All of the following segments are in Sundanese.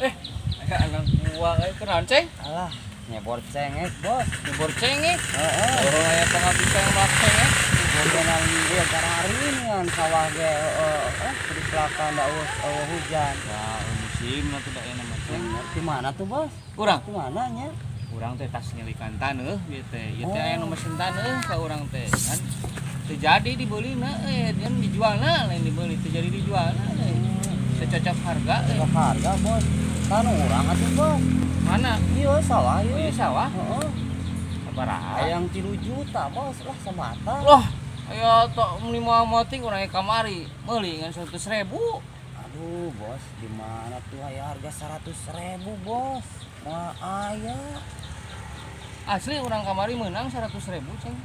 Eh, aya anak buah kayak kunaon, Ceng? Alah, nyebor cengek, Bos. Nyebor cengek. Heeh. Oh, aya pengabdi yang mak cengek. Bodonan ieu garari kan sawah ge heeh, di belakang da eueuh hujan. Wah, musim na tuh da aya mah, Ceng. Di mana tuh, Bos? Kurang. Di mana nya? Urang teh tas nyelikan taneuh ieu teh. Ieu teh Oh. aya nu mesen taneuh ka urang teh kan. Teu jadi dibelina eh, kan dijualna, lain dibeli, teu jadi dijualna eh. Secocok harga eh. Cocok harga, Bos. Tanah urang atuh, Bos. Mana? Iya, sawah Oh, ieu. iya sawah. Heeh. Sabaraha? Hayang 3 juta, Bos, lah semata. Loh, aya tok lima moting urang kamari meuli ngan 100.000. Aduh, Bos, di mana tuh aya harga 100.000, Bos? Wah, aya. Asli urang kamari menang 100.000, Ceng.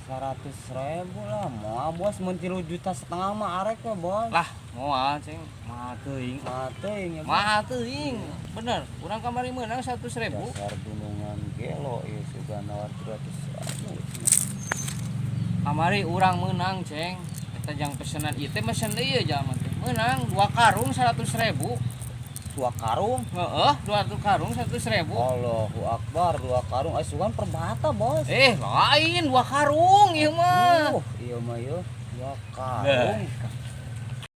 100.000 lah, moal, Bos, mun 3,5 juta mah arek we, Bos. Lah, moal, Ceng. Mahal teuing. Mahal teuing ya, Bos. Mahal teuing. Bener, urang kamari menang 100.000. Dasar gunungan gelo ieu sugan nawar 300.000. Kamari urang menang, Ceng. Eta jang pesenan ieu teh mesen deui ieu jalma teh. Menang dua karung 100.000. Dua karung. Heeh, dua karung 100.000. Allahu Akbar, dua karung. Eh, sugan per bata, Bos. Eh, lain dua karung ieu mah. Ieu mah ieu dua karung.